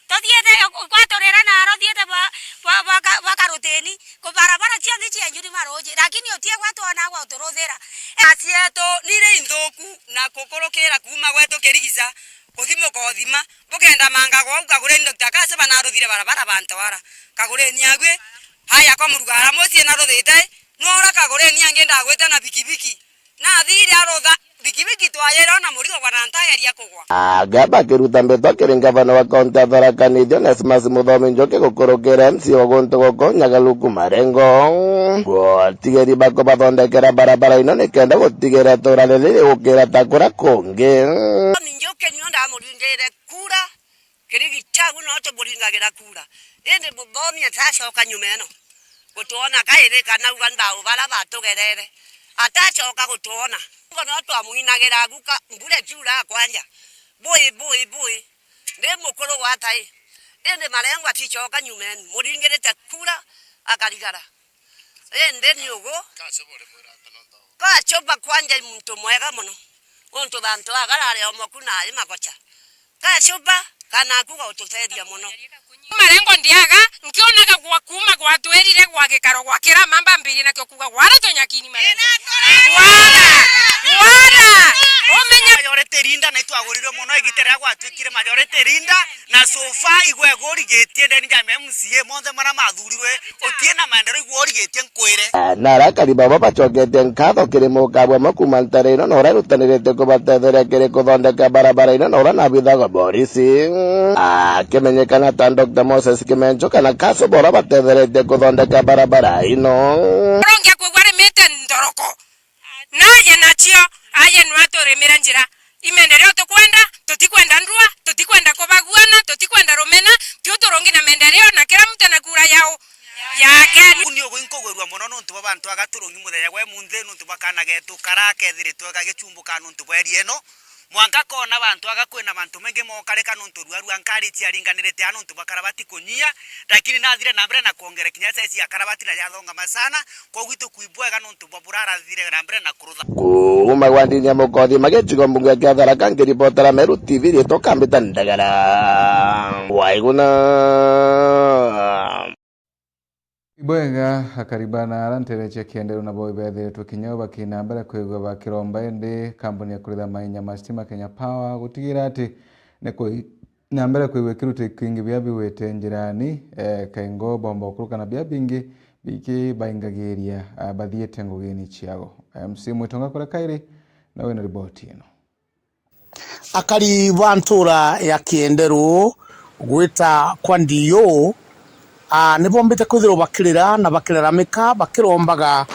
Tuthiite, gwaturira naro thiite bwa, bwa, bwa ka-, bwa Karutini, ku barabara cionthe cia Njurima ruuji, lakini utie gwatwona gwa uturuthira. Acietu ni ri nthuku na kukurukira kuuma gwetu Kirigica, kuthi Mukothima, bukenda manga gwau Kagureni Doctor Kasiba naruthire barabara ba Ntwara. Kagureni agwi, haya kwa Murugara mucii naruthite, nora Kagureni angi ndagwite na bikibiki. Nathire arutha, bikibiki twayire ona murigo bwana ntageria kugwa. Aga bakiruta mbeto kiri ngavana wa kaunti ya Tharaka Nithi Onesmus Muthomi Njuki gukurukira M C A wa guntu guku Nyagaluku Marengo. Gutigeri bakubathondekera barabara ino nikenda gutigira itura riri rigukira ta kuria kungi. Muthomi Njuki nio ndamuringire kura. Kirigicha agu no tumuringagira kura. Indi Muthomi atacoka nyuma ino gutwona kairi kana uga nthau bara batugerere. Atacoka gutwona. Ngo no twamwinagira agu ka mbura ikiura kwanja. Bui, bui, bui. Ndi mukuru gwata i. Indi Marengo aticoka nyuma ino. Muringirite kura akarigara. Indi ni ugu. Kachupa kwanja i muntu mwega mono. Untu bantu agarare omoku na ari magocha. Kachupa kana akuga ututethia mono. Marengo ndiaga, nkionaga gwa kuuma gwatwirire gwa gikaro gwa kirama, mbambirie nakio kuuga, "Gwara tunyakini marengo. Gwara! Gwara!" Umenye majority leader na itwagurirwe mono igita riria gwatuikire majority leader, na so far igwe igurigitie ndeni ja M C A monthe maria mathurirwe, utie na maendeleo igwe urigitie nkwire. Na arakari baba bacoketie nkatho kiri mukabwa mwe kuuma ntare ino na uria irutanirite kubatetheria kiri kuthondeka barabara ino na uria nabithagwa borisi. Akimenyekana ta Doctor Moses Kimencho kana Kaso bora batetheretie kuthondeka barabara ino. Urongia kwigua arimite nthoroko. Naye nacio, aye nwe aturimire njira. Imendeleo tukwenda, tutikwenda ndua, tutikwenda kubaguana, tutikwenda rumena, tiu turungi na mendeleo na kila mtu ana kura yao yake. Uni ugwi nkugwirua mono nuntu bwa bantu aga turungi muthenya gwe munthi nuntu bwa kana getu kara kethiritwe gagicumbuka nuntu bwa eri eno. Mwanka kona bantu aga kwina mantu mengi mokarika nuntu ruarua nkari ciaringanirite a nuntu bwa karabati kunyia, lakini nathire na mbere na kwongera kinya size ya karabati na yathongama sana, koguo itukwibwega nuntu bwa burarathire na mbere na kurutha. Kuuma gwa ndini ya Mukothi magicigo mbunge kia Tharaka, nkiripotera Meru T V riitwa Kambita Ndagara. Waiguna. Ibwega, akariba na ara ntere cia Kienderu nabo ibethiritwe kinya bakina mbere kwigua bakiromba, indi kampuni ya kuritha mainya ma stima Kenya Power gutigira ati ni kui na mbere kwigua ikiruta ikingi bia biwite njirani, eh, kaingo bomba gukuruka na bia bingi bikibaingagiria, ah, bathiite ngugini ciao. M C Mwitonga kuria kairi na wina riboti ino. Akari ba ntura ya Kienderu gwita kwa D O, ah, ni bombite kwithirwa bakirira na bakiraramika bakirombaga,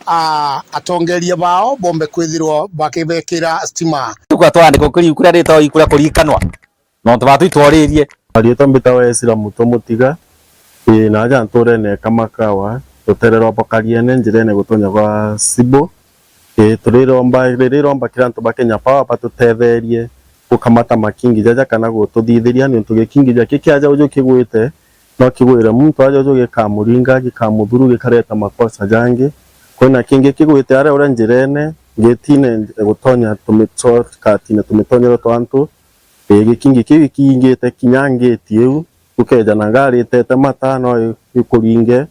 ah, atongeria bao bombe kwithirwa bakibekira stima. Tukwa twandika ukiri ikura rita ikura kurikanwa. Nontu batu itworirie. Riitwa mbitagwa Ezra Muto Mutiga. Ii, na aja nturene Kamakawa, rutere rwa Bakariene, njirene gutonya gwa Sibo. Ii, turiromba, ririromba kiri antu ba Kenya Power batutetherie gukamata makingi jaja kana gututhithiria, niuntu gikingi jaki kiaja uju kigwite, no kigwire muntu aja uju gikamuringa, gikamuthuru, gikareta makosa jangi. Kwina kingi kigwite aria uria njirene, ngitine gutonya tumishortcutine tumitonyero twa antu. Ii, gikingi kiu gikingite kinya ngiti iu, ukeja na ngari itete mata, no gikuringe,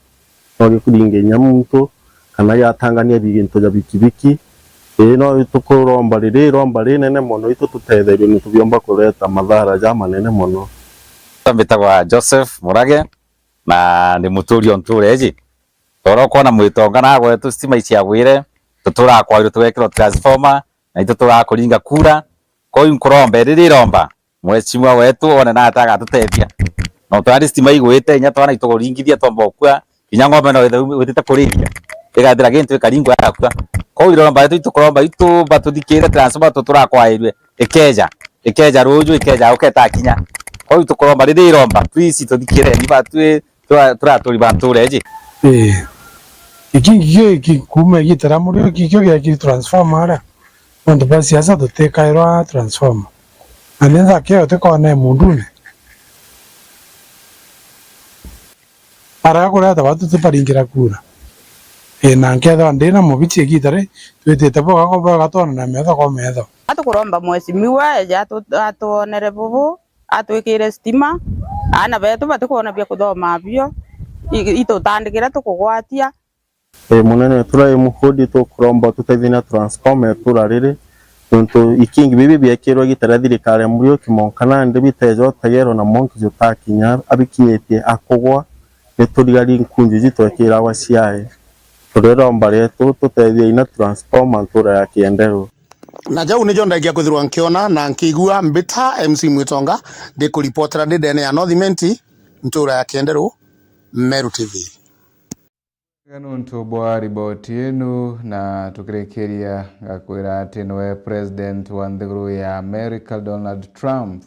no gikuringe inya muntu, kana giatangania bintu ja bikibiki. Ii, no tukuromba riri iromba rinene mono, itu tutetherio nitu biomba kureta mathara jamanene mono. Mbitagwa Joseph Murage, na ndi muturi o ntura iji. Toro kwona mwitonga na gwetu stima iciagwire, tuturaga kwairwe tugekirwa transformer, na itu turaga kuringa kura. Koyu nkurombe riri iromba, mheshimiwa wetu one na ata agatutethia. No twari stima igwite, inya twana itukuringithia twomba gukua, kinya ng'ombe no withe witite kuriria, igathira gintu ikaringwa yakua. Koyu iromba yetu itukuromba itu batuthikire transformer tuturakwairwe, ikeja, ikeja ruju, ikeja uketa kinya. Koyu tukuromba riri iromba, please tuthikireni batwi tura-, turaturi ba ntura iji. Ii. Iki ngigio iki kuuma igita ria murio kikio giakiri transformer aria. Nontu bwa siasa tutikairwa transformer. Na ni nthakio tutikone mundune. Araga kureta batu tutaringira kura. Ii, na nkethwa ndina mubici igita ri, twitite boga kwa boga twonana metho kwa metho. Atukuromba mheshimiwa eje atu-, atuonere bubu. Atwikire stima, aana betu batikwona bia kuthoma bio, i-, itutandikire tukugwatia. Ii, munene wetu Rai Muhudi, tukuromba tuteithie na transformer itura riri, nontu ikingi bibi biekirwe igita ria thirikari ya Muriuki, monka nandi biteja utegerwa na mwanki jutakinya abikinyitie akugwa, niturigari nkunju iji twekiragwa ciae. Turiromba rietu tutethie ina transformer ntura ya Kienderu. Na jau nijo ndaikia kwithirwa nkiona na nkigua mbita M C Mwitonga, ndikuripotera ndi ndene ya North Imenti, ntura ya Kienderu, Meru T V. Wega nuntu bwa riboti inu, na tukirikiria ngakwira ati niwe President wa nthiguru ya America, Donald Trump,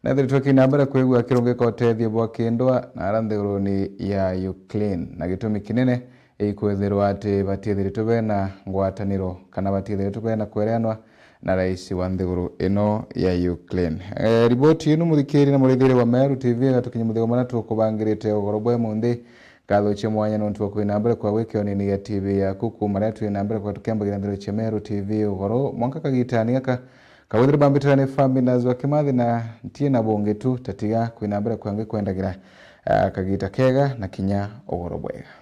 nethiritwe kina mbere kwigua akirungika utethio bwa kindwa na ara nthiguruni ya Ukraine, na gitumi kinene ikwithirwa ati batiithiritwe bena ngwataniro kana batiithiritwe bena kwereanwa na rais wa nthiguru ino ya Ukraine. Eh, riboti ino, muthikiri na murithiiri wa Meru T V, igatukinya muthigo mwana tukubangirite ugoro bwa munthi. Ngatho cia mwanya nontu bwa kwina mbere kwa gwikionini gia T V yaku kuuma riria twina mbere kwa tukiambagira nthiro cia Meru T V ugoro mwanka kagitani gaka. Kawithire bambitira ni Faminas wa Kimathi na ntie na bungi tu, tatiga kwina mbere kwa ngikwendagira Ah, kagita kega na kinya ugoro bwega.